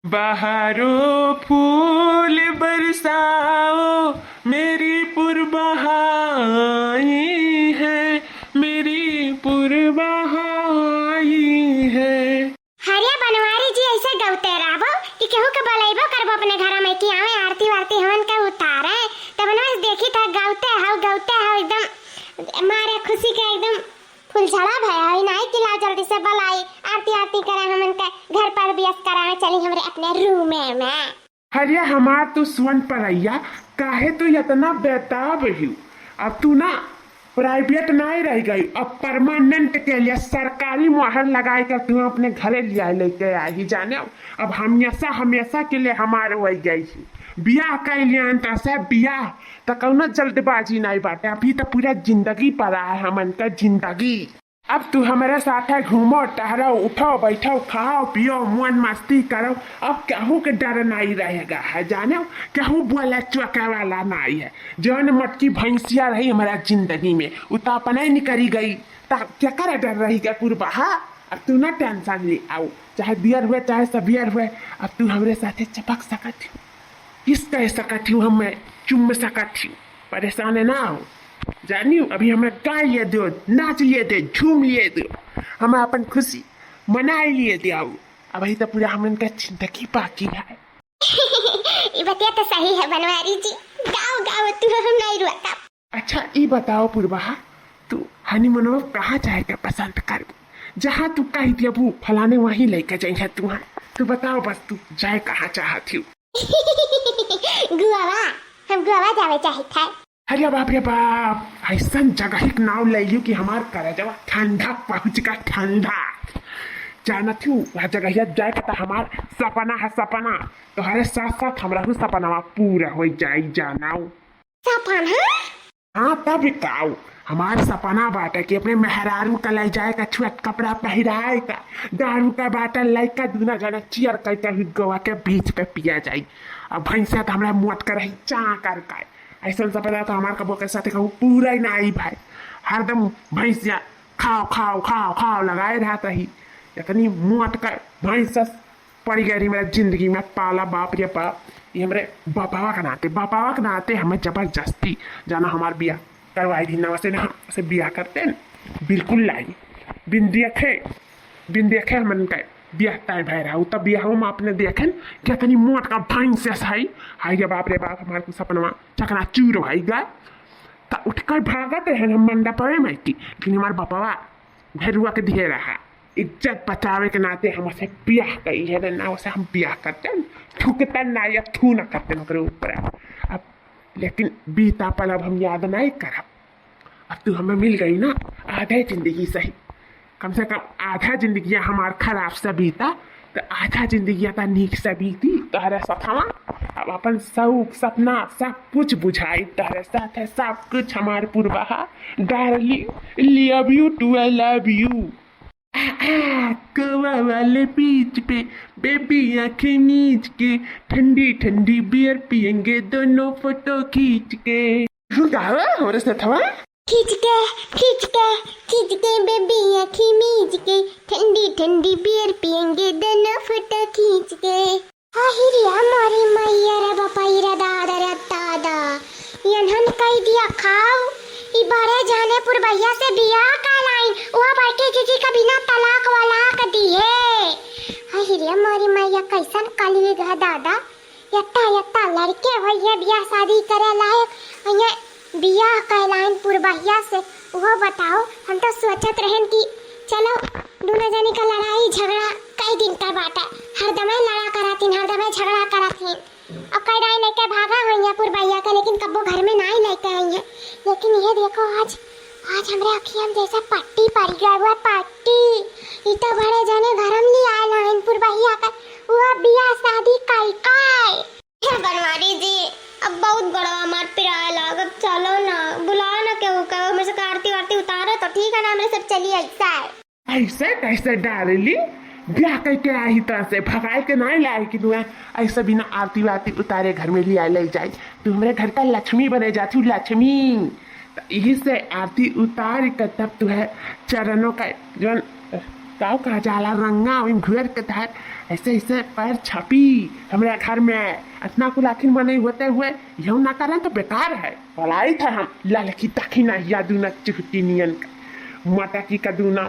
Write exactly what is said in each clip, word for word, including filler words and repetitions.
बहारो फूल बरसाओ, मेरी पुरबहाई है, मेरी पुरबहाई है। हरिया बनवारी जी, ऐसे गौते रहबो कि केहू के बलैबो करबो अपने घर में कि आवे आरती वारती हमन के उतारे, तब मनवा देखी था गौते हौ, गौते हौ, एकदम मारे खुशी के एकदम फुलझड़ा भया है। नाई कि लाओ जल्दी से बलाई, आरती आरती करे, हमन के घर पर बियाह करावे चली हमरे अपने रूमे में। अरे हमार तू सुन परैया, काहे तू इतना बेताब हिउ? अब तू ना प्राइवेट नाई रह गई, अब परमानेंट के लिए सरकारी मोहर लगाए कर तू अपने घरे लिया लेके आई जाने। अब हमेशा हमेशा के लिए हमार हो गई ही। बियाह कर लिया तो से बियाह तो कौनो जल्दबाजी नहीं बाटे, अभी तो पूरा जिंदगी पड़ा है हमन का जिंदगी। अब तू हमरे साथे घूमो, टहरो, उठो, बैठो, खाओ, पियो, मौज मस्ती करो। अब केहू के डर नाई रहेगा है, जाने केहू बोले चोके वाला नाई है। जौन मोटकी भैंसिया रही हमारा जिंदगी में, उ तो अपने ही निकरी गई, तो केकर डर रही के पुरबहा? अब तू ना टेंशन ले आओ, चाहे बियर हुए चाहे सबियर हुए, अब तू हमरे साथे चपक सकत हो, किस कह सकत हो, हमें चुम सकत हो। परेशान ना हो, जानियो, अभी हमें गाय लिए दो, नाच लिए दो, झूम लिए दो, हम अपन खुशी मनाई लिए दो। अभी तो पूरा हमन का जिंदगी बाकी है। ई बतिया तो सही है बनवारी जी, गाओ गाओ तू, हम नहीं रुआ। अच्छा ई बताओ पुरबहा, तू हनीमून में कहाँ जाए के पसंद करबू? जहाँ तू कह दियबू फलाने वहीं लेके जाइए तू। हाँ तू बताओ बस, तू जाए कहाँ चाहत हो? गोवा, हम गोवा जावे चाहित है। अरे बाप रे बाप, ऐसन जगह के नाम ले लियो कि हमार करजवा ठंडा पहुँच का ठंडा। जानत हूँ वह जगह जाए के तो हमार सपना है, सपना। तोहरे साथ साथ हमरा हूँ सपनावा पूरा हो जाई, जानाऊ। सपना? हाँ तब काऊ, हमार सपना बाटे कि अपने मेहरारू का ले जाए का छुअत कपड़ा पहिराए का, दारू का बाटल लेके दूना जना चियर करके हुई गोवा के बीच पे पिया जाई। अब भैंसिया तो हमरा मुआत कर रही चाँ कर का। ऐसन सपना तो हमार कबो के साथे कहूँ पूरा ही ना आई भाई। हरदम भैंसिया खाओ खाओ खाओ खाओ लगाए रहता ही। इतनी मुआत का भैंस पड़ गई रही मेरा जिंदगी में पाला, बाप रे बाप। ये हमरे बापावा के नाते, बापावा के नाते हमें जबरदस्ती जाना हमार बियाह करवाई थी ना, वैसे ना, वैसे बियाह करते न, बिल्कुल लाई। बिन देखे, बिन देखे हमन का बियाह तय भय रहा। तब बियाह में आपने देखे न, कितनी मोट का भैंस है। हाय रे बाप रे बाप, हमारे को सपनवा चकनाचूर हो गया। त उठ कर भागत रहे हम मंडपवे में की, लेकिन हमार बापावा भेरुआ के दिहे रहा। इज्जत बचावे के नाते हमसे बियाह कई है ना, उसे हम बियाह करते हैं, थूकते ना या थू ना करते ओकरे ऊपर। अब लेकिन बीता पल अब हम याद नहीं करब। अब तू हमें मिल गई ना, आधे जिंदगी सही, कम से कम आधा जिंदगी हमार खराब से बीता, तो आधा जिंदगी तो नीक से बीती तोहरे सथवा। अब अपन शौक सपना सब कुछ बुझाई तोहरे साथ है, सब कुछ हमार पुरबहा। Darling, love you to I love you। आ, आ, गोवा वाले बीच पे बेबी आंखें मीच के, ठंडी ठंडी बियर पियेंगे दोनों फोटो खींच के। गावा हमरे सथवा। खींच के, खींच के, खींच के बेबी आंखें मीच के, ठंडी ठंडी बियर पियेंगे दोनों फोटो खींच के। आहिरिया मोरी मैया रे बपई रे दादा रे दादा, यनहन कई दिया खाओ। ई बड़े जाने पुरबैया से बियाह का लाइन, वह बड़के जीजी का बिना तलाक वलाक दिए। आहिरिया मोरी मैया कैसन कलयुग है दादा। यत्ता यत्ता लड़के होइए बियाह शादी करे लायक, ये बियाह कहलाइन पुरबहिया से। वो बताओ, हम तो सोचत रहन कि चलो दोनों जनी का लड़ाई झगड़ा कई दिन का बाटे, हरदमे लड़ा करत हिन, हरदमे झगड़ा करत हिन। अब कई राय लेके भागा होइए पुरबहिया का, लेकिन कब्बो घर में नाई लेके आई है। लेकिन ये देखो आज, आज हमरे अखिया में जैसे पट्टी पड़ गया हुआ, पट्टी। ई तो बड़े जने घर में ले आए लाइन पुरबहिया का, वो बियाह शादी कई कई। हे बनवारी जी, अब बहुत गोड़वा हमार पिराए लागत, चलो ना, बुलाओ ना केहू के, हमरे से आरती वारती उतारो तो ठीक है ना, हमरे सब चली ऐसा है। ऐसे कैसे darling, ब्याह करके आई तो ऐसे भगाए के नहीं लाए कि तुम्हें ऐसे बिना आरती वारती उतारे घर में लिया ले जाए। तू हमरे घर का लक्ष्मी बने जाती हूँ, लक्ष्मी। तो यही से आरती उतार के तब तू है चरणों का जौन काव कहा जाला रंगा, वही घुर के तहर ऐसे ऐसे पैर छपी हमरा घर में, इतना कुल आखिर मने होते हुए यहू ना करन तो बेकार है। बोलाई था हम ललकी तखी ना हिया दूना चुहटी नियन का, मटकी का दूना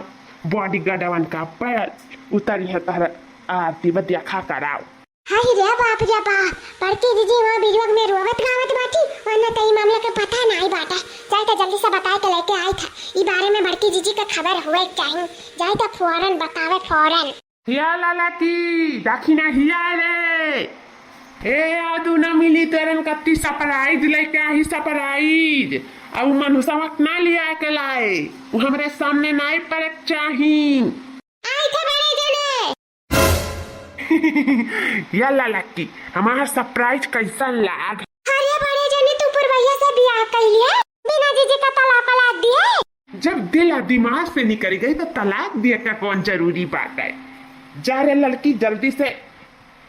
बॉडीगार्डवन का पैर उतरी है तहर आरती बा देखा कराओ। हाय रे बाप रे बाप, बड़की जीजी वहाँ बिरुआ में रोवत गावत बाटी, वरना त ई मामला के पता नाई बाटे। जाए त जल्दी से बताए के लेके आई था, ई बारे में बड़की जीजी का खबर हुए के चाही। जाए त फौरन बतावे, फौरन। या लाला की, दखिना हिया रे। ए, आदू ना मिली तेरन कत्ती surprise लेके आही, surprise। अब मनहुसवा ना लिया के लाए, वो हमरे सामने नाई पड़े के चाही। आई थे बड़े जने। या लाला की, हमार surprise कैसन लाग? अरे बड़े जने, तू पुरवैया से बियाह कइली है, बिना जीजी का तलाक लाग दिए। जब दिल आ दिमाग से निकल गई तो तलाक दिए का कौन जरूरी बात है? जा रे लड़की, जल्दी से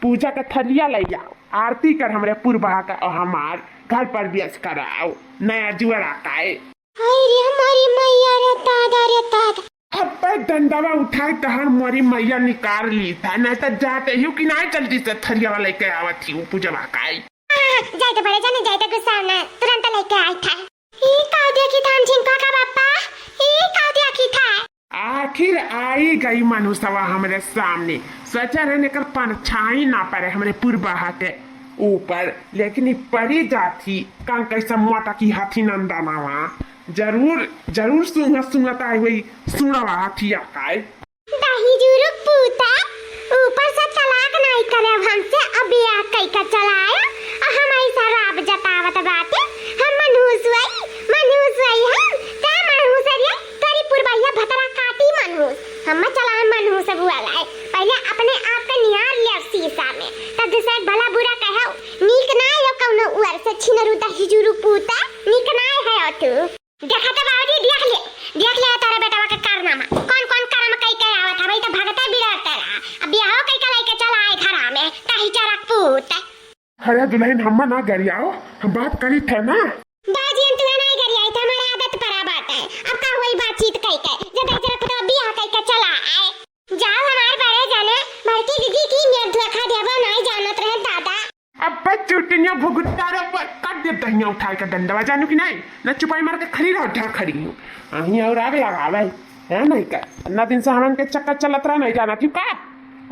पूजा का थरिया ले आओ, आरती कर हमरे पुरबा का और हमार घर प्रवेश कराओ, नया जुअर आता है। हाय रे हमारी मैया रे दादा रे दादा। अब्बे डंडवा उठाए तहर मोरी मैया निकाल ली था, नहीं तो जाते ही कि ना जल्दी से थरियावा लेके आवत ही पूजवा काई। हाँ, जाए तो बड़े जाने, जाए तो गुस्सा ना, तुरंत लेके आई था। ई का देखी था हम झिनका का बापा, ई का देखी था। आखिर आई गई मनुष्यवा हमरे सामने, सोचा रहन एकर परछाई ना पड़े हमरे पुरबहा के ऊपर, लेकिन ई परी जात ही, कान कैसा मोटा की हाथी नंदनवा। जरूर, जरूर सूंघत, सूंघत आई हुई, सुड़वा हथिया काय। दही जुरुक पूता, ऊपर से तलाक नाई करे अब हमसे, अब बियाह कई का चलाया, आ हम ऐसा राब जतावत बाटे, हम मनहूस हुई, मनहूस हुई हम, का मनहूस रे, करी पुरबैया भतरा काटी मनहूस, हम चलाए मनहूस बुआ लाए, पहले अपने आप के निहार ले शीशा में, तब दूसरे भला बुरा कहो, नीक ना आयो कौनो उअर से छिनरू दही जुरुक पूता, नीक ना है तू। देखा तो बाबूजी, देख ले, देख ले तारे बेटवा के कारनामा। कौन कौन कर्म कई के आवत है, भाई तो भगते बिगड़ते रहा। अब बियाहो कई के लइके चला आए घरा में, ताही चरक पूत। अरे दुल्हन, हम्मा ना गरियाओ, हम बात करी थे ना। बाजी, हम तुहे नहीं गरियाई थे, हमारे आदत परा बात है। अब का हुई बातचीत कई के, जब ऐसे रखो तो बियाह कई के चला आए। जाओ हमार बड़े जने, बड़की दीदी की मेर धोखा देबो नहीं जानत रहे दादा। अब बस चुटनिया भुगतारा पर कर दे दहिया उठाए का डंडवा, जानू कि नहीं? ना चुपाई मार के खड़ी रहो, ढा खड़ी हूँ। अहीं और आग लगावे, है नहीं का? इतना दिन से हमन के चक्कर चलत रहा, नहीं जाना क्यों का?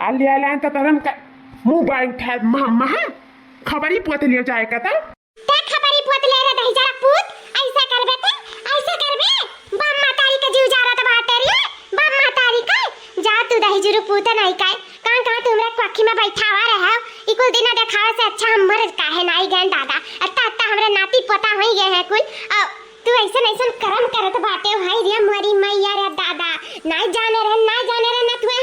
आ ले आए तो तरन का मुंह बाई उठाए, महा, महा, खबरी पोत लियो जाए का तो। ते खबरी पोत ले रे दही जरा पूत, ऐसे करबे ते, ऐसे करबे? बाप मातारी का जीव जा रहा था बाटे रे, बाप मातारी का। जा तू दही जुरु पूत नहीं का, कहाँ कहाँ तू हमरा कोखी में बैठावा रहे हो? ई कुल दिन देखावे से अच्छा हम मर काहे नाई गए दादा। अत्ता अत्ता हमरे नाती पोता होई गए हैं कुल। अ, तू ऐसन ऐसन करम करत बाटे हो, हाय रे मोरी मैया रे दादा। नाई जाने रहे, नाई जाने रहे ना तू।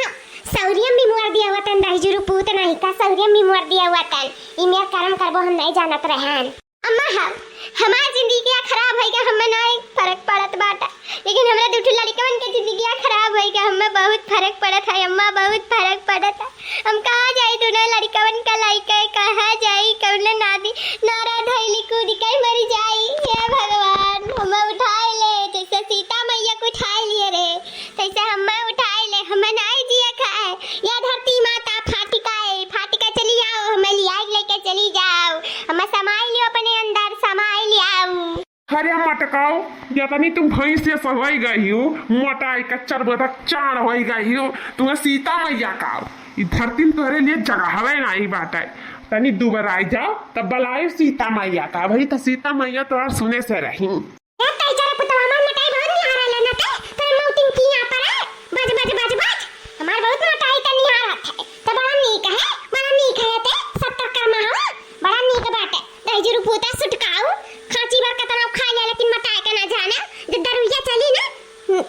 सौरियम भी मुआर दिया हुआ तन, दही जुरु पूत नहीं का, सौरियम भी मुआर दिया हुआ तन। ई मेर करम करबो हम नहीं जानत रहन। अम्मा, हम, हमार जिंदगिया खराब होइगा, हमें ना एक फर्क पड़त बाटा, लेकिन हमरा दू ठो लड़कवन के जिंदगिया खराब होइगा, हमें बहुत फर्क पड़त है अम्मा, बहुत फर्क पड़त है। हम कहाँ जाई दोनों लड़कवन का लइके, कहाँ जाई, कौन नादी नारा धैली कूद के मर जाई। हे भगवान, हमें उठाए ले, जैसे सीता मैया को उठाए लिए रे, तैसे हमें उठाए ले, हमें नाई जिया खाए। या धरती माता फाटिका है, फाटिका चली आओ, हमें लिया लेके चली जाओ, हमें समाई लियो अपने अंदर, समाई लियाओ। अरे मटकाओ, या तनी तुम भैंस से होई गई हो, मोटाई का चरबदक चाड़ होई गई हो, तुम्हें सीता मैया का। ई धरती में तोहरे लिए जगह हवे नाई बाटे। तनी दुबराई जाओ, तब बलाई सीता मैया का। भाई तो सीता मैया तोहर सुने से रही। ए, तई जरा पुतवा हमार मोटाई बहुत निहारा ले ना ते, तोरे मौतिन की यहाँ पर है, बज, बज, बज, बज, हमार बहुत मोटाई त निहारत है, तो बड़ा नीक है, बड़ा नीक है ते, सत्तर कर्मा हो, बड़ा नीक बाटे, दही जुरु पूता सुटकाऊ, खांची भर कतरा खा ले, लेकिन मोटाई के ना जाने, जब दरुइया चली ना,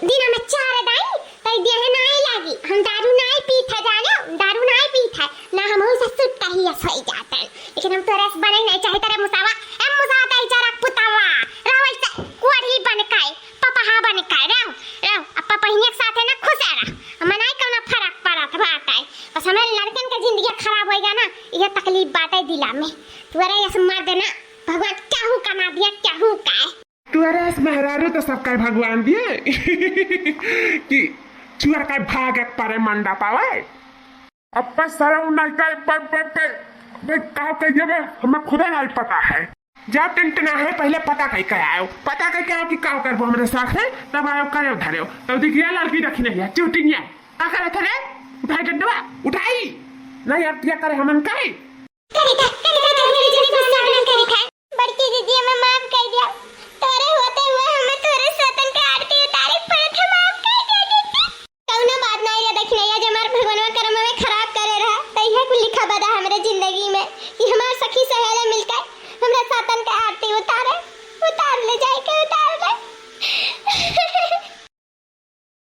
दिना में चार दाई, तई देह नाई लागी, हम दारू नाई पीत है जाने, दारू नाई पीत है, ना हम से सुटका ही अस होई जाते हैं। लेकिन हम तोरे से बने नहीं चाहे तेरे मुसावा। ए मुसावा, तई जरा पुतावा, रहो ऐसे कोढ़ी बन के, पपहा बन के, रहो, रहो, अब पपहिने के साथे ना खुश रह, हमें नहीं कोनो फर्क पड़त बाटे। बस हमें लड़कन के जिंदगी खराब होइगा ना, ये तकलीफ बाटे दिला में। तोरे ऐसे मर देना, भगवान केहू का ना दिया, केहू का। तोरे ऐसे मेहरारू तो सबका भगवान दिए कि चुअर का भाग एक परे मंडा पावे। अब्बे सारा उ नहीं कहे, बे, बे, बे, बे, का कहिए बे, हमें खुदे नहीं पता है। जा टेंट ना है, पहले पता कई के आयो, पता कई के आयो कि का करबो हमरे साथ है, तब आयो करे धरे। तब देखिए लड़की रखी नहीं है, चूतिया। का करे थे रे? उठाई डंडवा, उठाई। नहीं यार, क्या करे हमन करे? करे था, करे था, तो मेरी जनी गुस्सा ना करे था। बड़की दीदी, हमें माफ कर दिया। तोरे होते हुए हमें तोरे सतन के आरती उतारे के पड़त है, माफ कर दिया दीदी। कौनो बात नहीं रे दखिनैया, जे हमार भगवानवा करम में खराब करे रहा, त इहे कुल लिखा बदा हमरे जिंदगी में कि हमार सखी सहेली